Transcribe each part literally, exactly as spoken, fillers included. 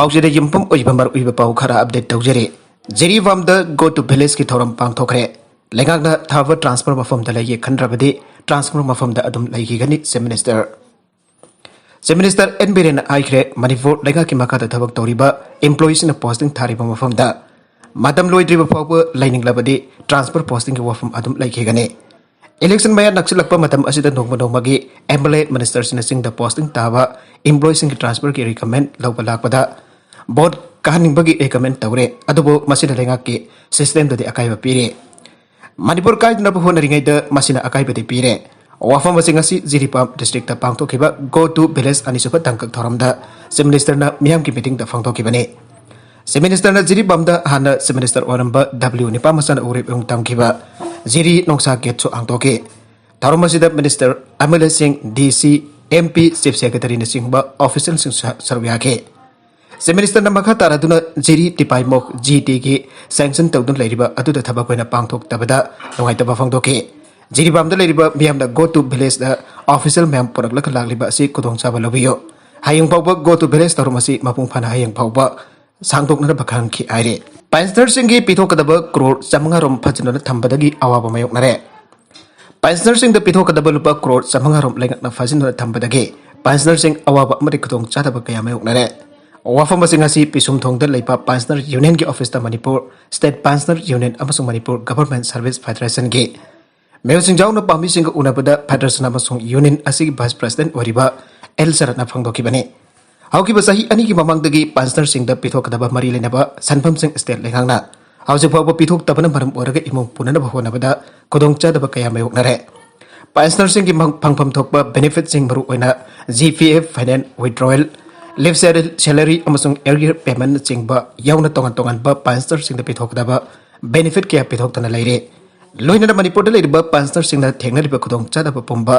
ꯄꯥꯎꯆꯦꯗ ꯌꯨꯝꯐꯝ ꯑꯣꯏꯕ ꯃꯔꯨꯑꯣꯏꯕ ꯄꯥꯎ ꯈꯔ ꯑꯞꯗꯦꯠ ꯇꯧꯖꯔꯤ꯫ ꯖꯤꯔꯤꯕꯥꯝꯗ Go to Village ꯀꯤ ꯊꯧꯔꯝ ꯄꯥꯡꯊꯣꯛꯈ꯭ꯔꯦ꯫ ꯂꯩꯉꯥꯛꯅ ꯊꯥꯕ ꯇ꯭ꯔꯥꯟꯁꯐꯔ ꯃꯐꯝꯗ ꯂꯩꯒꯦ ꯈꯟꯗ꯭ꯔꯕꯗꯤ ꯇ꯭ꯔꯥꯟꯁꯐꯔ ꯃꯐꯝꯗ ꯑꯗꯨꯝ ꯂꯩꯈꯤꯒꯅꯤ, chief minister. Chief minister N ꯕꯤꯔꯦꯟꯅ ꯍꯥꯏꯈ꯭ꯔꯦ, ꯃꯅꯤꯄꯨꯔ ꯂꯩꯉꯥꯛꯀꯤ ꯃꯈꯥꯗ ꯊꯕꯛ ꯇꯧꯔꯤꯕ ꯏꯝꯄ꯭ꯂꯣꯌꯤꯁꯤꯡꯅ ꯄꯣꯁꯇꯤꯡ ꯊꯥꯔꯤꯕ ꯃꯐꯝꯗ ꯃꯇꯝ ꯂꯣꯏꯗ꯭ꯔꯤꯕ ꯐꯥꯎꯕ ꯂꯩꯅꯤꯡꯂꯕꯗꯤ ꯇ꯭ꯔꯥꯟꯁꯐꯔ ꯄꯣꯁꯇꯤꯡꯒꯤ ꯋꯥꯐꯝ ꯑꯗꯨꯝ ꯂꯩꯈꯤꯒꯅꯤ꯫ ꯏꯂꯦꯛꯁꯟ ꯃꯌꯥ ꯅꯛꯁꯤꯜꯂꯛꯄ ꯃꯇꯝ ꯑꯁꯤꯗ ꯅꯣꯡꯃ ꯅꯣꯡꯃꯒꯤ ꯑꯦꯝ ꯑꯦꯜ ꯑꯦ, ꯃꯤꯅꯤꯁꯇꯔꯁꯤꯡꯅꯆꯤꯡꯗ ꯄꯣꯁꯇꯤꯡ ꯇꯥꯕ ꯏꯝꯄ꯭ꯂꯣꯌꯤꯁꯤꯡꯒꯤ ꯇ꯭ꯔꯥꯟꯁꯐꯔꯒꯤ ꯔꯤꯀꯃꯦꯟ ꯂꯧꯕ ꯂꯥꯛꯄꯗ ꯚꯣꯠ ꯀꯥꯍꯟꯅꯤꯡꯕꯒꯤ ꯔꯤꯀꯃꯦꯟ ꯇꯧꯔꯦ, ꯑꯗꯨꯕꯨ ꯃꯁꯤꯅ ꯂꯩꯉꯥꯛꯀꯤ ꯁꯤꯁꯇꯦꯝꯗꯗꯤ ꯑꯀꯥꯏꯕ ꯄꯤꯔꯦ꯫ ꯃꯅꯤꯄꯨꯔ ꯀꯥꯏꯗꯅꯕ ꯍꯣꯠꯅꯔꯤꯉꯩꯗ ꯃꯁꯤꯅ ꯑꯀꯥꯏꯕꯗꯤ ꯄꯤꯔꯦ꯫ ꯋꯥꯐꯝ ꯑꯁꯤ ꯉꯁꯤ ꯖꯤꯔꯤꯕꯥꯝ ꯗꯤꯁꯇ꯭ꯔꯤꯛꯇ ꯄꯥꯡꯊꯣꯛꯈꯤꯕ Go to Village ꯑꯅꯤꯁꯨꯕ ꯇꯥꯡꯀꯛ ꯊꯧꯔꯝꯗ ꯆꯤꯐ ꯃꯤꯅꯤꯁꯇꯔꯅ ꯃꯤꯌꯥꯝꯒꯤ ꯃꯤꯇꯤꯡꯗ ꯐꯣꯡꯗꯣꯛꯈꯤꯕꯅꯤ꯫ ꯆꯤꯐ ꯃꯤꯅꯤꯁꯇꯔꯅ ꯖꯤꯔꯤꯕꯥꯝꯗ ꯍꯥꯟꯅ ꯆꯤꯐ ꯃꯤꯅꯤꯁꯇꯔ ꯑꯣꯏꯔꯝꯕ ꯗꯕ꯭ꯂꯤꯌꯨ ꯅꯤꯄꯥꯃꯆꯥꯅ ꯎꯔꯤꯄꯨꯡ ꯇꯝꯈꯤꯕ ꯖꯤꯔꯤ ꯅꯣꯡꯁꯥ ꯒꯦꯠꯁꯨ ꯍꯥꯡꯗꯣꯛꯈꯤ꯫ ꯊꯧꯔꯝ ꯑꯁꯤꯗ ꯃꯤꯅꯤꯁꯇꯔ, ꯑꯦꯝ ꯑꯦꯜ ꯑꯦꯁꯤꯡ, ꯗꯤ ꯁꯤ, ꯑꯦꯝ ꯄꯤ, ꯆꯤꯐ ꯁꯦꯀ꯭ꯔꯦꯇꯔꯤꯅꯆꯤꯡꯕ ꯑꯣꯐꯤꯁꯤꯌꯦꯜꯁꯤꯡ ꯁ-, ꯁꯔꯨꯛ ꯌꯥꯈꯤ꯫ ꯆꯤꯐ ꯃꯤꯅꯤꯁꯇꯔꯅ ꯃꯈꯥ ꯇꯥꯔꯗꯨꯅ ꯖꯤꯔꯤ ꯇꯤꯄꯥꯏꯃꯣꯛ ꯖꯤ ꯇꯤꯒꯤ ꯁꯦꯡꯁꯟ ꯇꯧꯗꯨꯅ ꯂꯩꯔꯤꯕ ꯑꯗꯨꯗ ꯊꯕꯛ ꯑꯣꯏꯅ ꯄꯥꯡꯊꯣꯛꯇꯕꯗ ꯅꯨꯡꯉꯥꯏꯇꯕ ꯐꯣꯡꯗꯣꯛꯈꯤ꯫ ꯖꯤꯔꯤꯕꯥꯝꯗ ꯂꯩꯔꯤꯕ ꯃꯤꯌꯥꯝꯅ Go to Village the official ꯃꯌꯥꯝ ꯄꯨꯔꯛꯂꯒ ꯂꯥꯛꯂꯤꯕ ꯑꯁꯤ ꯈꯨꯗꯣꯡꯆꯥꯕ ꯂꯧꯕꯤꯌꯨ꯫ ꯍꯌꯦꯡ ꯐꯥꯎꯕ Go to Village ꯊꯧꯔꯝ ꯑꯁꯤ ꯃꯄꯨꯡ ꯐꯥꯅ ꯍꯌꯦꯡ ꯐꯥꯎꯕ ꯁꯥꯡꯗꯣꯛꯅꯅꯕ ꯈꯪꯈꯤ ꯍꯥꯏꯔꯤ꯫ ꯄꯦꯟꯁꯅꯔꯁꯤꯡꯒꯤ ꯄꯤꯊꯣꯛꯀꯗꯕ ꯀ꯭ꯔꯣꯔ ꯆꯥꯃꯉꯥ ꯔꯣꯝ ꯐꯥꯖꯤꯟꯗꯨꯅ ꯊꯝꯕꯗꯒꯤ ꯑꯋꯥꯕ ꯃꯥꯌꯣꯛꯅꯔꯦ꯫ ꯄꯦꯟꯁꯅꯔꯁꯤꯡꯗ ꯄꯤꯊꯣꯛꯀꯗꯕ ꯂꯨꯄꯥ ꯀ꯭ꯔꯣꯔ ꯆꯥꯃꯉꯥ ꯔꯣꯝ ꯂꯩꯉꯥꯛꯅ ꯐꯥꯖꯤꯟꯗꯨꯅ ꯊꯝꯕꯗꯒꯤ ꯄꯦꯟꯁꯅꯔꯁꯤꯡ ꯑꯋꯥꯕ ꯑꯃꯗꯤ ꯈꯨꯗꯣꯡꯆꯥꯗꯕ ꯀꯌꯥ ꯃꯥꯌꯣꯛꯅꯔꯦ꯫ ꯋꯥꯐꯝ ꯑꯁꯤ ꯉꯁꯤ ꯄꯤꯁꯨꯝꯊꯣꯡꯗ ꯂꯩꯕ ꯄꯦꯟꯁꯅꯔ ꯌꯨꯅꯤꯌꯟꯒꯤ ꯑꯣꯐꯤꯁꯇ ꯃꯅꯤꯄꯨꯔ ꯁ꯭ꯇꯦꯠ ꯄꯦꯟꯁꯅꯔ ꯌꯨꯅꯤꯌꯟ ꯑꯃꯁꯨꯡ ꯃꯅꯤꯄꯨꯔ ꯒꯚꯔꯟꯃꯦꯟꯠ ꯁꯔꯚꯤꯁ ꯐꯦꯗꯔꯦꯁꯟꯒꯤ ꯃꯤꯑꯣꯏꯁꯤꯡ ꯌꯥꯎꯅ ꯄꯥꯝꯃꯤꯁꯤꯡꯒ ꯎꯅꯕꯗ ꯐꯦꯗꯔꯦꯁꯟ ꯑꯃꯁꯨꯡ ꯌꯨꯅꯤꯌꯟ ꯑꯁꯤꯒꯤ ꯚꯥꯏꯁ ꯄ꯭ꯔꯦꯁꯤꯗꯦꯟꯠ ꯑꯣꯏꯔꯤꯕ ꯑꯦꯜ ꯁꯔꯠꯅ ꯐꯣꯡꯗꯣꯛꯈꯤꯕꯅꯤ꯫ ꯍꯧꯈꯤꯕ ꯆꯍꯤ ꯑꯅꯤꯒꯤ ꯃꯃꯥꯡꯗꯒꯤ ꯄꯦꯟꯁꯅꯔꯁꯤꯡꯗ ꯄꯤꯊꯣꯛꯀꯗꯕ ꯃꯔꯤ ꯂꯩꯅꯕ ꯁꯦꯟꯐꯝꯁꯤꯡ ꯁ꯭ꯇꯦꯠ ꯂꯩꯉꯥꯛꯅ ꯍꯧꯖꯤꯛ ꯐꯥꯎꯕ ꯄꯤꯊꯣꯛꯇꯕꯅ ꯃꯔꯝ ꯑꯣꯏꯔꯒ ꯏꯃꯨꯡ ꯄꯨꯅꯅꯕ ꯍꯣꯠꯅꯕꯗ ꯈꯨꯗꯣꯡꯆꯥꯗꯕ ꯀꯌꯥ ꯃꯥꯌꯣꯛꯅꯔꯦ꯫ ꯄꯦꯟꯁꯅꯔꯁꯤꯡꯒꯤ ꯐꯪ-, ꯐꯪꯐꯝ ꯊꯣꯛꯄ ꯕꯦꯅꯤꯐꯤꯠꯁꯤꯡ, ꯃꯔꯨꯑꯣꯏꯅ G P F, finance withdrawal, ꯂꯤꯐ ꯁꯦꯂꯔꯤ ꯑꯃꯁꯨꯡ ꯑꯦꯔꯤꯌꯔ ꯄꯦꯃꯦꯟꯠꯅꯆꯤꯡꯕ ꯌꯥꯎꯅ ꯇꯣꯉꯥꯟ ꯇꯣꯉꯥꯟꯕ ꯄꯦꯟꯁꯅꯔꯁꯤꯡꯗ ꯄꯤꯊꯣꯛꯀꯗꯕ ꯕꯦꯅꯤꯐꯤꯠ ꯀꯌꯥ ꯄꯤꯊꯣꯛꯇꯅ ꯂꯩꯔꯦ꯫ ꯂꯣꯏꯅꯅ ꯃꯅꯤꯄꯨꯔꯗ ꯂꯩꯔꯤꯕ ꯄꯦꯟꯁꯅꯔꯁꯤꯡꯅ ꯊꯦꯡꯅꯔꯤꯕ ꯈꯨꯗꯣꯡꯆꯥꯗꯕ ꯄꯨꯝꯕ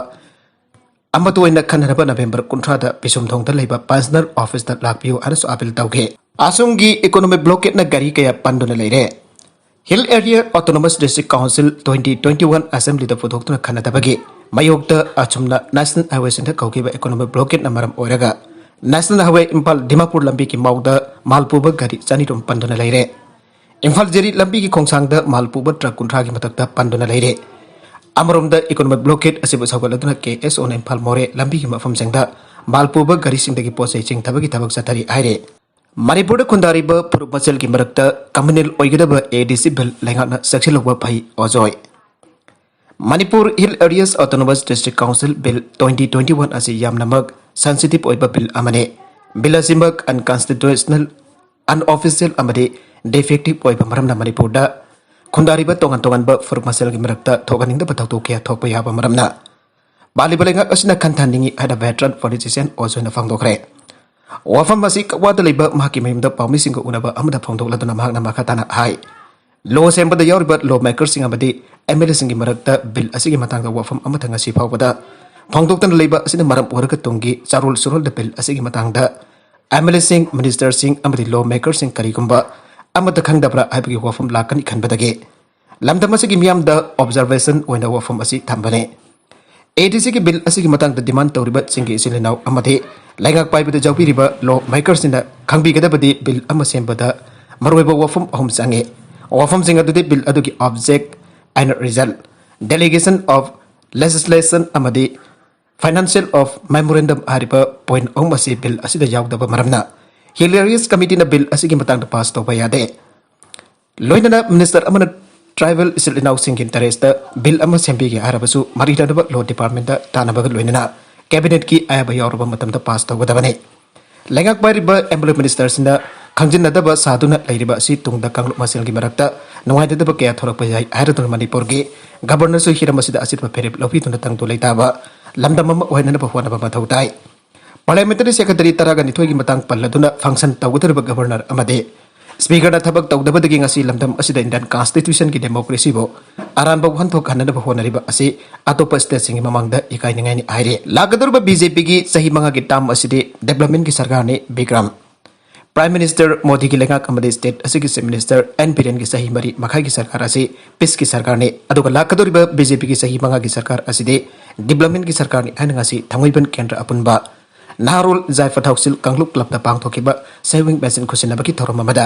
ꯑꯃꯠꯇ ꯑꯣꯏꯅ ꯈꯟꯅꯅꯕ ꯅꯕꯦꯝꯕꯔ ꯀꯨꯟꯊ꯭ꯔꯥꯗ ꯄꯤꯁꯨꯝꯊꯣꯡꯗ ꯂꯩꯕ ꯄꯦꯟꯁꯅꯔ ꯑꯣꯐꯤꯁꯇ ꯂꯥꯛꯄꯤꯌꯨ ꯍꯥꯏꯅꯁꯨ ꯑꯥꯄꯤꯜ ꯇꯧꯈꯤ꯫ ꯑꯁꯣꯝꯒꯤ ꯏꯀꯣꯅꯣꯃꯤꯛ ꯕ꯭ꯂꯣꯀꯦꯠꯅ ꯒꯥꯔꯤ ꯀꯌꯥ ꯄꯟꯗꯨꯅ ꯂꯩꯔꯦ꯫ Hill area autonomous district council twenty twenty one ꯑꯦꯁꯦꯝꯕ꯭ꯂꯤꯗ ꯄꯨꯊꯣꯛꯇꯨꯅ ꯈꯟꯅꯗꯕꯒꯤ ꯃꯥꯌꯣꯛꯇ ꯑꯁꯨꯝꯅ ꯅꯦꯁꯅꯦꯜ ꯍꯥꯏꯋꯦꯁꯤꯡꯗ ꯀꯧꯈꯤꯕ ꯏꯀꯣꯅꯣꯃꯤꯛ ꯕ꯭ꯂꯣꯀꯦꯠꯅ ꯃꯔꯝ ꯑꯣꯏꯔꯒ National Highway ꯏꯝꯐꯥꯜ ꯗꯤꯃꯥꯄꯨꯔ ꯂꯝꯕꯤꯒꯤ ꯃꯥꯎꯗ ꯃꯥꯜ ꯄꯨꯕ ꯒꯥꯔꯤ ꯆꯅꯤꯔꯣꯝ ꯄꯟꯗꯨꯅ ꯂꯩꯔꯦ꯫ ꯏꯝꯐꯥꯜ ꯖꯤꯔꯤ ꯂꯝꯕꯤꯒꯤ ꯈꯣꯡꯁꯥꯡꯗ ꯃꯥꯜ ꯄꯨꯕ ꯇ꯭ꯔꯛ ꯀꯨꯟꯊ꯭ꯔꯥꯒꯤ ꯃꯊꯛꯇ ꯄꯟꯗꯨꯅ ꯂꯩꯔꯦ꯫ ꯑꯃꯔꯣꯝꯗ economic blockade ꯑꯁꯤꯕꯨ ꯁꯧꯒꯠꯂꯗꯨꯅ ꯀꯦ ꯑꯦꯁ ꯑꯣꯅ ꯏꯝꯐꯥꯜ ꯃꯣꯔꯦ ꯂꯝꯕꯤꯒꯤ ꯃꯐꯝꯁꯤꯡꯗ ꯃꯥꯜ ꯄꯨꯕ ꯒꯥꯔꯤꯁꯤꯡꯗꯒꯤ ꯄꯣꯠ ꯆꯩ ꯆꯤꯡꯊꯕꯒꯤ ꯊꯕꯛ ꯆꯠꯊꯔꯤ ꯍꯥꯏꯔꯦ꯫ ꯃꯅꯤꯄꯨꯔꯗ ꯈꯨꯟꯗꯥꯔꯤꯕ ꯐꯨꯔꯨꯞ ꯃꯁꯦꯜꯒꯤ ꯃꯔꯛꯇ communal ꯑꯣꯏꯒꯗꯕ ADC bill ꯂꯩꯉꯥꯛꯅ ꯆꯦꯛꯁꯤꯜꯍꯧꯕ ꯐꯩ, ꯑꯣꯖꯣꯏ꯫ Manipur Hill Areas Autonomous District Council Bill twenty twenty-one ꯑꯁꯤ ꯌꯥꯝꯅꯃꯛ sensitive ꯑꯣꯏꯕ bill ꯑꯃꯅꯤ꯫ Bill ꯑꯁꯤꯃꯛ unconstitutional, unofficial ꯑꯃꯗꯤ defective ꯑꯣꯏꯕ ꯃꯔꯝꯅ ꯃꯅꯤꯄꯨꯔꯗ ꯈꯨꯟꯗꯥꯔꯤꯕ ꯇꯣꯉꯥꯟ ꯇꯣꯉꯥꯟꯕ ꯐꯨꯔꯨꯞ ꯃꯁꯦꯜꯒꯤ ꯃꯔꯛꯇ ꯊꯣꯛꯍꯟꯅꯤꯡꯗꯕ ꯊꯧꯗꯣꯛ ꯀꯌꯥ ꯊꯣꯛꯄ ꯌꯥꯕ ꯃꯔꯝꯅ ꯄꯥꯜꯂꯤꯕ ꯂꯩꯉꯥꯛ ꯑꯁꯤꯅ ꯈꯟꯊꯍꯟꯅꯤꯡꯏ ꯍꯥꯏꯅ veteran politician ꯑꯣꯖꯣꯏꯅ ꯐꯣꯡꯗꯣꯛꯈ꯭ꯔꯦ꯫ ꯋꯥꯐꯝ ꯑꯁꯤ ꯀꯛꯋꯥꯗ ꯂꯩꯕ ꯃꯍꯥꯛꯀꯤ ꯃꯌꯨꯝꯗ ꯄꯥꯎꯃꯤꯁꯤꯡꯒ ꯎꯅꯕ ꯑꯃꯗ ꯐꯣꯡꯗꯣꯛꯂꯗꯨꯅ ꯃꯍꯥꯛꯅ ꯃꯈꯥ ꯇꯥꯅ ꯍꯥꯏ, law ꯁꯦꯝꯕꯗ ꯌꯥꯎꯔꯤꯕ law makerꯁꯤꯡ ꯑꯃꯗꯤ MLAꯁꯤꯡꯒꯤ ꯃꯔꯛꯇ bill ꯑꯁꯤꯒꯤ ꯃꯇꯥꯡꯗ ꯋꯥꯐꯝ ꯑꯃꯠꯇ ꯉꯁꯤ ꯐꯥꯎꯕꯗ ꯐꯣꯡꯗꯣꯛꯇꯅ ꯂꯩꯕ ꯑꯁꯤꯅ ꯃꯔꯝ ꯑꯣꯏꯔꯒ ꯇꯨꯡꯒꯤ ꯆꯥꯔꯣꯜ ꯁꯨꯔꯣꯜꯗ bill ꯑꯁꯤꯒꯤ ꯃꯇꯥꯡꯗ MLAꯁꯤꯡ, ministerꯁꯤꯡ ꯑꯃꯗꯤ law makerꯁꯤꯡ ꯀꯔꯤꯒꯨꯝꯕ ꯑꯃꯠꯇ ꯈꯪꯗꯕ꯭ꯔꯥ ꯍꯥꯏꯕꯒꯤ ꯋꯥꯐꯝ ꯂꯥꯛꯀꯅꯤ ꯈꯟꯕꯗꯒꯤ ꯂꯝꯗꯝ ꯑꯁꯤꯒꯤ ꯃꯤꯌꯥꯝꯗ observation ꯑꯣꯏꯅ ꯋꯥꯐꯝ ꯑꯁꯤ ꯊꯝꯕꯅꯤ꯫ ADCꯒꯤ bill ꯑꯁꯤꯒꯤ ꯃꯇꯥꯡꯗ demand ꯇꯧꯔꯤꯕꯁꯤꯡꯒꯤ ꯏꯆꯤꯜ ꯏꯅꯥꯎ ꯑꯃꯗꯤ ꯂꯩꯉꯥꯛ ꯄꯥꯏꯕꯗ ꯌꯥꯎꯕꯤꯔꯤꯕ law makerꯁꯤꯡꯅ ꯈꯪꯕꯤꯒꯗꯕꯗꯤ bill ꯑꯃ ꯁꯦꯝꯕꯗ ꯃꯔꯨꯑꯣꯏꯕ ꯋꯥꯐꯝ ꯑꯍꯨꯝ ꯆꯪꯉꯤ꯫ ꯋꯥꯐꯝꯁꯤꯡ ꯑꯗꯨꯗꯤ bill ꯑꯗꯨꯒꯤ object and result, delegation of legislation ꯑꯃꯗꯤ financial of memorandum ꯍꯥꯏꯔꯤꯕ point ꯑꯍꯨꯝ ꯑꯁꯤ bill ꯑꯁꯤꯗ ꯌꯥꯎꯗꯕ ꯃꯔꯝꯅ Hill Areas Committeeꯅ bill ꯑꯁꯤꯒꯤ ꯃꯇꯥꯡꯗ pass ꯇꯧꯕ ꯌꯥꯗꯦ꯫ ꯂꯣꯏꯅꯅ minister ꯑꯃꯅ tribal ꯏꯆꯤꯜ ꯏꯅꯥꯎꯁꯤꯡꯒꯤ interestꯇ bill ꯑꯃ ꯁꯦꯝꯕꯤꯒꯦ ꯍꯥꯏꯔꯕꯁꯨ ꯃꯔꯤ ꯂꯩꯅꯕ law departmentꯇ ꯇꯥꯟꯅꯕꯒ ꯂꯣꯏꯅꯅ cabinetꯀꯤ ꯑꯌꯥꯕ ꯌꯥꯎꯔꯕ ꯃꯇꯝꯗ pass ꯇꯧꯒꯗꯕꯅꯤ꯫ ꯂꯩꯉꯥꯛ ꯄꯥꯏꯔꯤꯕ MLA ministerꯁꯤꯡꯅ ꯈꯪꯖꯤꯟꯅꯗꯕ ꯁꯥꯗꯨꯅ ꯂꯩꯔꯤꯕ ꯑꯁꯤ ꯇꯨꯡꯗ ꯀꯥꯡꯂꯨꯞ ꯃꯁꯦꯜꯒꯤ ꯃꯔꯛꯇ ꯅꯨꯡꯉꯥꯏꯅꯗꯕ ꯀꯌꯥ ꯊꯣꯛꯂꯛꯄ ꯌꯥꯏ ꯍꯥꯏꯔꯗꯨꯅ ꯃꯅꯤꯄꯨꯔꯒꯤ governorꯁꯨ ꯍꯤꯔꯝ ꯑꯁꯤꯗ ꯑꯆꯦꯠꯄ ꯐꯤꯔꯦꯞ ꯂꯧꯕꯤꯗꯨꯅ ꯇꯪꯗꯨ ꯂꯩꯇꯥꯕ ꯂꯝꯗꯝ ꯑꯃ ꯑꯣꯏꯍꯟꯅꯕ ꯍꯣꯠꯅꯕ ꯃꯊꯧ ꯇꯥꯏ꯫ Parliamentary secretary ꯇꯔꯥꯒ ꯅꯤꯊꯣꯏꯒꯤ ꯃꯇꯥꯡ ꯄꯜꯂꯗꯨꯅ function ꯇꯧꯒꯗꯧꯔꯤꯕ governor ꯑꯃꯗꯤ speakerꯅ ꯊꯕꯛ ꯇꯧꯗꯕꯗꯒꯤ ꯉꯁꯤ ꯂꯝꯗꯝ ꯑꯁꯤꯗ Indian constitutionꯒꯤ democracyꯕꯨ ꯑꯔꯥꯟꯕ ꯋꯥꯍꯟꯊꯣꯛ ꯍꯟꯅꯅꯕ ꯍꯣꯠꯅꯔꯤꯕ ꯑꯁꯤ ꯑꯇꯣꯞꯄ stateꯁꯤꯡꯒꯤ ꯃꯃꯥꯡꯗ ꯏꯀꯥꯏꯅꯤꯡꯉꯥꯏꯅꯤ ꯍꯥꯏꯔꯤ꯫ ꯂꯥꯛꯀꯗꯧꯔꯤꯕ BJPꯒꯤ ꯆꯍꯤ ꯃꯉꯥꯒꯤ term ꯑꯁꯤꯗꯤ developmentꯀꯤ ꯁꯔꯀꯥꯔꯅꯤ꯫ ꯕꯤꯀ꯭ꯔꯝ꯫ Prime Minister ꯃꯣꯗꯤꯒꯤ ꯂꯩꯉꯥꯛ ꯑꯃꯗꯤ state ꯑꯁꯤꯒꯤ Chief Minister ꯑꯦꯟ ꯕꯤꯔꯦꯟꯒꯤ ꯆꯍꯤ ꯃꯔꯤ ꯃꯈꯥꯏꯒꯤ ꯁꯔꯀꯥꯔ ꯑꯁꯤ peaceꯀꯤ ꯁꯔꯀꯥꯔꯅꯤ꯫ ꯑꯗꯨꯒ ꯂꯥꯛꯀꯗꯧꯔꯤꯕ BJPꯒꯤ ꯆꯍꯤ ꯃꯉꯥꯒꯤ ꯁꯔꯀꯥꯔ ꯑꯁꯤꯗꯤ developmentꯀꯤ ꯁꯔꯀꯥꯔꯅꯤ ꯍꯥꯏꯅ ꯉꯁꯤ ꯊꯥꯡꯃꯩꯕꯟ ꯀꯦꯟꯗ꯭ꯔ ꯑꯄꯨꯟꯕ ꯅꯍꯥꯔꯣꯜ ꯖꯥꯏꯐ ꯊꯧꯁꯤꯜ ꯀꯥꯡꯂꯨꯞ ꯀ꯭ꯂꯕꯇ ꯄꯥꯡꯊꯣꯛꯈꯤꯕ ꯁꯦꯋꯤꯡ ꯃꯦꯆꯤꯟ ꯈꯨꯠꯁꯤꯟꯅꯕꯒꯤ ꯊꯧꯔꯝ ꯑꯃꯗ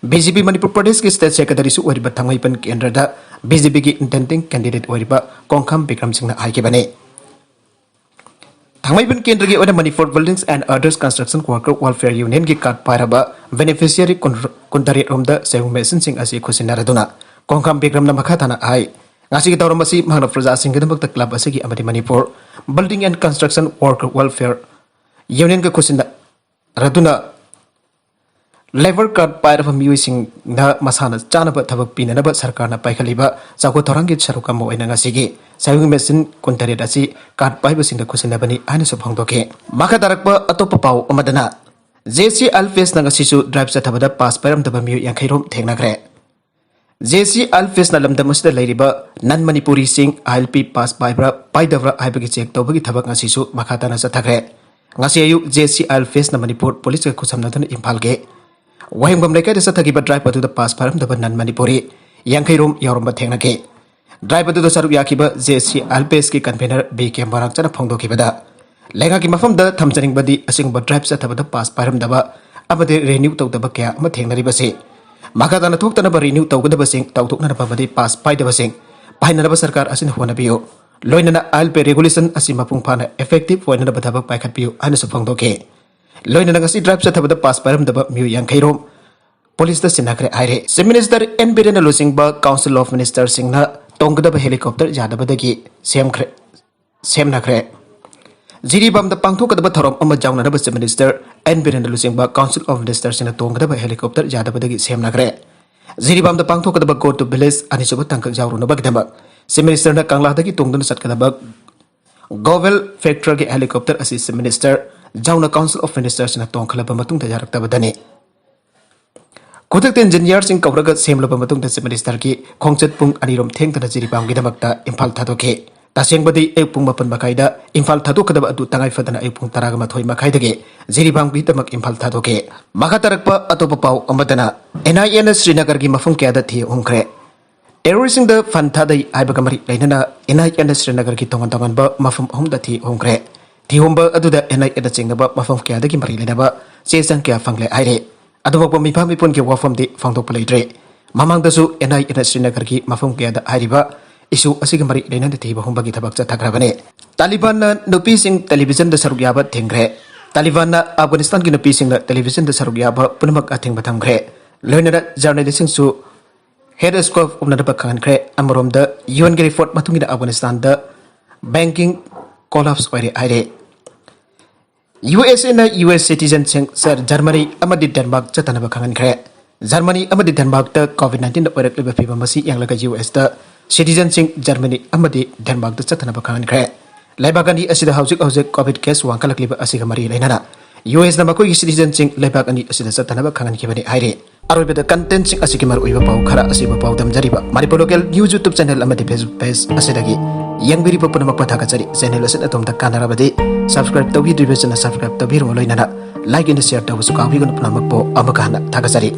ꯕꯤ ꯖꯦ ꯄꯤ ꯃꯅꯤꯄꯨꯔ ꯄ꯭ꯔꯗꯦꯁꯀꯤ ꯁ꯭ꯇꯦꯠ ꯁꯦꯀ꯭ꯔꯦꯇꯔꯤꯁꯨ ꯑꯣꯏꯔꯤꯕ ꯊꯥꯡꯃꯩꯕꯟ ꯀꯦꯟꯗ꯭ꯔꯗ ꯕꯤ ꯖꯦ ꯄꯤꯒꯤ ꯏꯟꯇꯦꯟꯗꯤꯡ ꯀꯦꯟꯗꯤꯗꯦꯠ ꯑꯣꯏꯔꯤꯕ ꯀꯣꯡꯈꯥꯝ ꯕꯤꯀ꯭ꯔꯝ ꯁꯤꯡꯅ ꯍꯥꯏꯈꯤꯕꯅꯤ꯫ ꯊꯥꯡꯃꯩꯕꯟ ꯀꯦꯟꯗ꯭ꯔꯒꯤ ꯑꯣꯏꯅ Manipur buildings and others construction worker welfare ꯌꯨꯅꯤꯌꯟꯒꯤ ꯀꯥꯔꯗ ꯄꯥꯏꯔꯕ ꯕꯦꯅꯤꯐꯤꯁꯤꯌꯔꯤ ꯀꯨꯟꯇꯔꯦꯠ ꯔꯣꯝꯗ ꯁꯦꯋꯤꯡ ꯃꯦꯆꯤꯟꯁꯤꯡ ꯑꯁꯤ ꯈꯨꯠꯁꯤꯟꯅꯔꯗꯨꯅ ꯀꯣꯡꯈꯥꯝ ꯕꯤꯀ꯭ꯔꯝꯅ ꯃꯈꯥ ꯇꯥꯅ ꯍꯥꯏ, ꯉꯁꯤꯒꯤ ꯊꯧꯔꯝ ꯑꯁꯤ ꯃꯍꯥꯛꯅ ꯄ꯭ꯔꯖꯥꯁꯤꯡꯒꯤꯗꯃꯛꯇ ꯀ꯭ꯂꯕ ꯑꯁꯤꯒꯤ ꯑꯃꯗꯤ Manipur building and construction worker welfare ꯌꯨꯅꯤꯌꯟꯒ ꯈꯨꯠꯁꯤꯟꯅꯔꯗꯨꯅ ꯂꯦꯕꯔ ꯀꯥꯔꯗ ꯄꯥꯏꯔꯕ ꯃꯤꯑꯣꯏꯁꯤꯡꯗ ꯃꯁꯥꯅ ꯆꯥꯅꯕ ꯊꯕꯛ ꯄꯤꯅꯅꯕ ꯁꯔꯀꯥꯔꯅ ꯄꯥꯏꯈꯠꯂꯤꯕ ꯆꯥꯎꯈꯠ ꯊꯧꯔꯥꯡꯒꯤ ꯁꯔꯨꯛ ꯑꯃ ꯑꯣꯏꯅ ꯉꯁꯤꯒꯤ ꯁꯦꯋꯤꯡ ꯃꯦꯆꯤꯟ ꯀꯨꯟꯇꯔꯦꯠ ꯑꯁꯤ ꯀꯥꯔꯗ ꯄꯥꯏꯕꯁꯤꯡꯗ ꯈꯨꯠꯁꯤꯟꯅꯕꯅꯤ ꯍꯥꯏꯅꯁꯨ ꯐꯣꯡꯗꯣꯛꯈꯤ꯫ ꯃꯈꯥ ꯇꯥꯔꯛꯄ ꯑꯇꯣꯞꯄ ꯄꯥꯎ ꯑꯃꯗꯅ, ꯖꯦ ꯁꯤ ꯑꯦꯜ ꯄꯤ ꯑꯦꯁꯅ ꯉꯁꯤꯁꯨ ꯗ꯭ꯔꯥꯏꯚ ꯆꯠꯊꯕꯗ ꯄꯥꯁ ꯄꯥꯏꯔꯝꯗꯕ ꯃꯤꯑꯣꯏ ꯌꯥꯡꯈꯩ ꯔꯣꯝ ꯊꯦꯡꯅꯈ꯭ꯔꯦ꯫ ꯖꯦ ꯁꯤ ꯑꯦꯜ ꯄꯤ ꯑꯦꯁꯅ ꯂꯝꯗꯝ ꯑꯁꯤꯗ ꯂꯩꯔꯤꯕ ꯅꯟ ꯃꯅꯤꯄꯨꯔꯤꯁꯤꯡ ꯑꯥꯏ ꯑꯦꯜ ꯄꯤ ꯄꯥꯁ ꯄꯥꯏꯕ꯭ꯔꯥ ꯄꯥꯏꯗꯕ꯭ꯔꯥ ꯍꯥꯏꯕꯒꯤ ꯆꯦꯛ ꯇꯧꯕꯒꯤ ꯊꯕꯛ ꯉꯁꯤꯁꯨ ꯃꯈꯥ ꯇꯥꯅ ꯆꯠꯊꯈ꯭ꯔꯦ꯫ ꯉꯁꯤ ꯑꯌꯨꯛ ꯖꯦ ꯁꯤ ꯑꯦꯜ ꯄꯤ ꯑꯦꯁꯅ ꯃꯅꯤꯄꯨꯔ ꯄꯨꯂꯤꯁꯀ ꯈꯨꯠꯁꯝꯅꯗꯨꯅ ꯏꯝꯐꯥꯜꯒꯤ ꯋꯥꯍꯦꯡꯕꯝ ꯂꯩꯀꯥꯏꯗ ꯆꯠꯊꯈꯤꯕ ꯗ꯭ꯔꯥꯏꯚ ꯑꯗꯨꯗ ꯄꯥꯁ ꯄꯥꯏꯔꯝꯗꯕ ꯅꯟ ꯃꯅꯤꯄꯨꯔꯤ ꯌꯥꯡꯈꯩ ꯔꯣꯝ ꯌꯥꯎꯔꯝꯕ ꯊꯦꯡꯅꯈꯤ꯫ ꯗ꯭ꯔꯥꯏꯚ ꯑꯗꯨꯗ ꯁꯔꯨꯛ ꯌꯥꯈꯤꯕ ꯖꯦ ꯁꯤ ꯑꯦꯜ ꯄꯤ ꯑꯦꯁꯀꯤ ꯀꯟꯚꯦꯅꯔ ꯕꯤ ꯀꯦ ꯃꯣꯏꯔꯥꯡꯆꯅ ꯐꯣꯡꯗꯣꯛꯈꯤꯕꯗ, ꯂꯩꯉꯥꯛꯀꯤ ꯃꯐꯝꯗ ꯊꯝꯖꯅꯤꯡꯕꯗꯤ ꯑꯁꯤꯒꯨꯝꯕ ꯗ꯭ꯔꯥꯏꯚ ꯆꯠꯊꯕꯗ ꯄꯥꯁ ꯄꯥꯏꯔꯝꯗꯕ ꯑꯃꯗꯤ ꯔꯤꯅ꯭ꯌꯨ ꯇꯧꯗꯕ ꯀꯌꯥ ꯑꯃ ꯊꯦꯡꯅꯔꯤꯕꯁꯤ ꯃꯈꯥ ꯇꯥꯅ ꯊꯣꯛꯇꯅꯕ ꯔꯤꯅ꯭ꯌꯨ ꯇꯧꯒꯗꯕꯁꯤꯡ ꯇꯧꯊꯣꯛꯅꯅꯕ ꯑꯃꯗꯤ ꯄꯥꯁ ꯄꯥꯏꯗꯕꯁꯤꯡ ꯄꯥꯏꯅꯅꯕ ꯁꯔꯀꯥꯔ ꯑꯁꯤꯅ ꯍꯣꯠꯅꯕꯤꯌꯨ꯫ ꯂꯣꯏꯅꯅ ꯑꯥꯏ ꯑꯦꯜ ꯄꯤ ꯑꯦ ꯔꯤꯒꯨꯂꯦꯁꯟ ꯑꯁꯤ ꯃꯄꯨꯡ ꯐꯥꯅ ꯏꯐꯦꯛꯇꯤꯚ ꯑꯣꯏꯅꯅꯕ ꯊꯕꯛ ꯄꯥꯏꯈꯠꯄꯤꯌꯨ ꯍꯥꯏꯅꯁꯨ ꯐꯣꯡꯗꯣꯛꯈꯤ꯫ ꯂꯣꯏꯅꯅ ꯉꯁꯤ ꯗ꯭ꯔꯥꯏꯚ ꯆꯠꯊꯕꯗ ꯄꯥꯁ ꯄꯥꯏꯔꯝꯗꯕ ꯃꯤꯑꯣꯏ ꯌꯥꯡꯈꯩ ꯔꯣꯝ ꯄꯨꯂꯤꯁꯇ ꯁꯤꯟꯅꯈ꯭ꯔꯦ ꯍꯥꯏꯔꯦ꯫ ꯆꯤꯐ ꯃꯤꯅꯤꯁꯇꯔ ꯑꯦꯟ ꯕꯤꯔꯦꯟꯅ ꯂꯨꯆꯤꯡꯕ ꯀꯥꯎꯟꯁꯤꯜ ꯑꯣꯐ ꯃꯤꯅꯤꯁꯇꯔꯁꯤꯡꯅ ꯇꯣꯡꯒꯗꯕ ꯍꯦꯂꯤꯀꯣꯞꯇꯔ ꯌꯥꯗꯕꯗꯒꯤ ꯁꯦꯝꯈ꯭ꯔꯦ, ꯁꯦꯝꯅꯈ꯭ꯔꯦ꯫ ꯖꯤꯔꯤꯕꯥꯝꯗ ꯄꯥꯡꯊꯣꯛꯀꯗꯕ ꯊꯧꯔꯝ ꯑꯃ ꯌꯥꯎꯅꯅꯕ ꯆꯤꯐ ꯃꯤꯅꯤꯁꯇꯔ ꯑꯦꯟ ꯕꯤꯔꯦꯟꯅ ꯂꯨꯆꯤꯡꯕ ꯀꯥꯎꯟꯁꯤꯜ ꯑꯣꯐ ꯃꯤꯅꯤꯁꯇꯔꯁꯤꯡꯅ ꯇꯣꯡꯒꯗꯕ ꯍꯦꯂꯤꯀꯣꯞꯇꯔ ꯌꯥꯗꯕꯗꯒꯤ ꯁꯦꯝꯅꯈ꯭ꯔꯦ꯫ ꯖꯤꯔꯤꯕꯥꯝꯗ ꯄꯥꯡꯊꯣꯛꯀꯗꯕ Go to Village ꯑꯅꯤꯁꯨꯕ ꯇꯥꯡꯀꯛ ꯌꯥꯎꯔꯨꯅꯕꯒꯤꯗꯃꯛ ꯆꯤꯐ ꯃꯤꯅꯤꯁꯇꯔꯅ ꯀꯪꯂꯥꯗꯒꯤ ꯇꯣꯡꯗꯨꯅ ꯆꯠꯀꯗꯕ ꯒꯣꯚꯦꯜ ꯐꯦꯛꯇꯔꯒꯤ ꯍꯦꯂꯤꯀꯣꯞꯇꯔ ꯑꯁꯤ ꯆꯤꯐ ꯃꯤꯅꯤꯁꯇꯔ ꯌꯥꯎꯅ ꯀꯥꯎꯟꯁꯤꯜ ꯑꯣꯐ ꯃꯤꯅꯤꯁꯇꯔꯁꯤꯡꯅ ꯇꯣꯡꯈꯠꯂꯕ ꯃꯇꯨꯡꯗ ꯌꯥꯔꯛꯇꯕꯗꯅꯤ꯫ ꯈꯨꯗꯛꯇ ꯏꯟꯖꯤꯅꯤꯌꯥꯔꯁꯤꯡ ꯀꯧꯔꯒ ꯁꯦꯝꯂꯕ ꯃꯇꯨꯡꯗ ꯆꯤꯐ ꯃꯤꯅꯤꯁꯇꯔꯒꯤ ꯈꯣꯡꯆꯠ ꯄꯨꯡ ꯑꯅꯤ ꯔꯣꯝ ꯊꯦꯡꯊꯅ ꯖꯤꯔꯤꯕꯥꯝꯒꯤꯗꯃꯛꯇ ꯏꯝꯐꯥꯜ ꯊꯥꯗꯣꯛꯈꯤ꯫ ꯇꯁꯦꯡꯕꯗꯤ ꯑꯌꯨꯛ ꯄꯨꯡ ꯃꯥꯄꯟ ꯃꯈꯥꯏꯗ ꯏꯝꯐꯥꯜ ꯊꯥꯗꯣꯛꯀꯗꯕ ꯑꯗꯨ ꯇꯉꯥꯏ ꯐꯗꯅ ꯑꯌꯨꯛ ꯄꯨꯡ ꯇꯔꯥꯒ ꯃꯥꯊꯣꯏ ꯃꯈꯥꯏꯗꯒꯤ ꯖꯤꯔꯤꯕꯥꯝꯒꯤꯗꯃꯛ ꯏꯝꯐꯥꯜ ꯊꯥꯗꯣꯛꯈꯤ꯫ ꯃꯈꯥ ꯇꯥꯔꯛꯄ ꯑꯇꯣꯞꯄ ꯄꯥꯎ ꯑꯃꯗꯅ, ꯑꯦꯟ ꯑꯥꯏ ꯑꯦꯅ ꯁ꯭ꯔꯤꯅꯒꯔꯒꯤ ꯃꯐꯝ ꯀꯌꯥꯗ ꯊꯤ ꯍꯨꯝꯈ꯭ꯔꯦ꯫ ꯇꯦꯔꯣꯔꯤꯁꯁꯤꯡꯗ ꯐꯟ ꯊꯥꯗꯩ ꯍꯥꯏꯕꯒ ꯃꯔꯤ ꯂꯩꯅꯅ ꯑꯦꯟ ꯑꯥꯏ ꯑꯦꯅ ꯁ꯭ꯔꯤꯅꯒꯔꯒꯤ ꯇꯣꯉꯥꯟ ꯇꯣꯉꯥꯟꯕ ꯃꯐꯝ ꯑꯍꯨꯝꯗ ꯊꯤ ꯍꯨꯝꯈ꯭ꯔꯦ꯫ ꯊꯤꯍꯣꯝꯕ ꯑꯗꯨꯗ NIA ꯅ ꯆꯤꯡꯅꯕ ꯃꯐꯝ ꯀꯌꯥꯗꯒꯤ ꯃꯔꯤ ꯂꯩꯅꯕ ꯆꯦ ꯆꯥꯡ ꯀꯌꯥ ꯐꯪꯂꯦ ꯍꯥꯏꯔꯦ꯫ ꯑꯗꯨꯃꯛꯄꯨ ꯃꯤꯐꯝ ꯃꯤꯄꯨꯟꯒꯤ ꯋꯥꯐꯝꯗꯤ ꯐꯣꯡꯗꯣꯛꯄ ꯂꯩꯇ꯭ꯔꯤ꯫ ꯃꯃꯥꯡꯗꯁꯨ NIA ꯅ ꯁ꯭ꯔꯤꯅꯒꯔꯒꯤ ꯃꯐꯝ ꯀꯌꯥꯗ ꯍꯥꯏꯔꯤꯕ issue ꯑꯁꯤꯒ ꯃꯔꯤ ꯂꯩꯅꯅ ꯊꯤꯕ ꯍꯨꯝꯕꯒꯤ ꯊꯕꯛ ꯆꯠꯊꯈ꯭ꯔꯕꯅꯤ꯫ ꯇꯥꯂꯤꯕꯥꯟꯅ ꯅꯨꯄꯤꯁꯤꯡ television ꯗ ꯁꯔꯨꯛ ꯌꯥꯕ ꯊꯤꯡꯈ꯭ꯔꯦ꯫ ꯇꯥꯂꯤꯕꯥꯟꯅ ꯑꯐꯒꯥꯅꯤꯁꯇꯥꯟꯒꯤ ꯅꯨꯄꯤꯁꯤꯡꯅ television ꯗ ꯁꯔꯨꯛ ꯌꯥꯕ ꯄꯨꯝꯅꯃꯛ ꯑꯊꯤꯡꯕ ꯊꯝꯈ꯭ꯔꯦ꯫ ꯂꯣꯏꯅꯅ journalist ꯁꯤꯡꯁꯨ headscarf ꯎꯞꯅꯅꯕ ꯈꯪꯍꯟꯈ꯭ꯔꯦ꯫ ꯑꯃꯔꯣꯝꯗ UN ꯒꯤ report ꯃꯇꯨꯡ ꯏꯟꯅ ꯑꯐꯒꯥꯅꯤꯁꯇꯥꯟꯗ banking collapse ꯑꯣꯏꯔꯦ ꯍꯥꯏꯔꯦ꯫ USA ꯅ US citizen ꯁꯤꯡ ꯁꯔ ꯖꯔꯃꯅꯤ ꯑꯃꯗꯤ ꯗꯦꯟꯃꯥꯔꯛ ꯆꯠꯇꯅꯕ ꯈꯪꯍꯟꯈ꯭ꯔꯦ꯫ ꯖꯔꯃꯅꯤ ꯑꯃꯗꯤ ꯗꯦꯟꯃꯥꯔꯛꯇ COVID nineteen ꯗ ꯑꯣꯏꯔꯛꯂꯤꯕ ꯐꯤꯕꯝ ꯑꯁꯤ ꯌꯦꯡꯂꯒ US ꯇ citizen ꯁꯤꯡ ꯖꯔꯃꯅꯤ ꯑꯃꯗꯤ ꯗꯦꯟꯃꯥꯔꯛꯇ ꯆꯠꯇꯅꯕ ꯈꯪꯍꯟꯈ꯭ꯔꯦ꯫ ꯂꯩꯕꯥꯛ ꯑꯅꯤ ꯑꯁꯤꯗ ꯍꯧꯖꯤꯛ ꯍꯧꯖꯤꯛ COVID case ꯋꯥꯡꯈꯠꯂꯛꯂꯤꯕ ꯑꯁꯤꯒ ꯃꯔꯤ ꯂꯩꯅꯅ US ꯅ ꯃꯈꯣꯏꯒꯤ citizen ꯁꯤꯡ ꯂꯩꯕꯥꯛ ꯑꯅꯤ ꯑꯁꯤꯗ ꯆꯠꯇꯅꯕ ꯈꯪꯍꯟꯈꯤꯕꯅꯤ ꯍꯥꯏꯔꯤ꯫ ꯑꯔꯣꯏꯕꯗ content ꯁꯤꯡ ꯑꯁꯤꯒꯤ ꯃꯔꯨꯑꯣꯏꯕ ꯄꯥꯎ ꯈꯔ ꯑꯁꯤꯕꯨ ꯄꯥꯎꯗꯝꯖꯔꯤꯕ Manipur local news YouTube channel ꯑꯃꯗꯤ Facebook page ꯑꯁꯤꯗꯒꯤ ꯌꯦꯡꯕꯤꯔꯤꯕ ꯄꯨꯝꯅꯃꯛꯄꯨ ꯊꯥꯒꯠꯆꯔꯤ꯫ Channel ꯑꯁꯤꯅ ꯑꯗꯣꯝꯗ ꯀꯥꯟꯅꯔꯕꯗꯤ subscribe ꯇꯧꯕꯤꯗ꯭ꯔꯤꯕꯁꯤꯡꯅ subscribe ꯇꯧꯕꯤꯔꯨ, ꯂꯣꯏꯅꯅ like ꯑꯃꯗꯤ share ꯇꯧꯕꯁꯨ ꯀꯥꯎꯕꯤꯒꯅꯨ꯫ ꯄꯨꯝꯅꯃꯛꯄꯨ ꯑꯃꯨꯛꯀ ꯍꯟꯅ ꯊꯥꯒꯠꯆꯔꯤ꯫